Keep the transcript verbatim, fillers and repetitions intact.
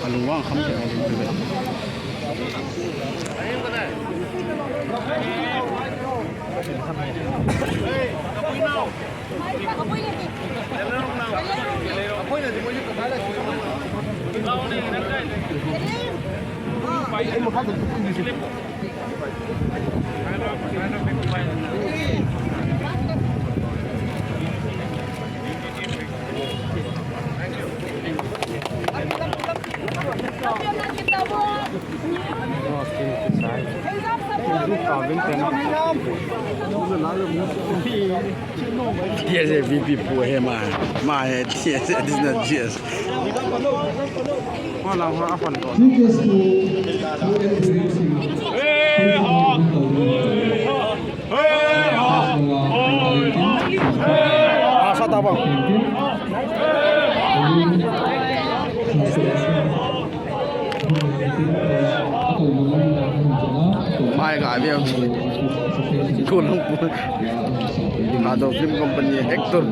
Alungwang kham te. Yes, V P pu he ma. Ma he, yes, this is not yes. Mai ka avion. Ko lang po. Ado Film Company actor.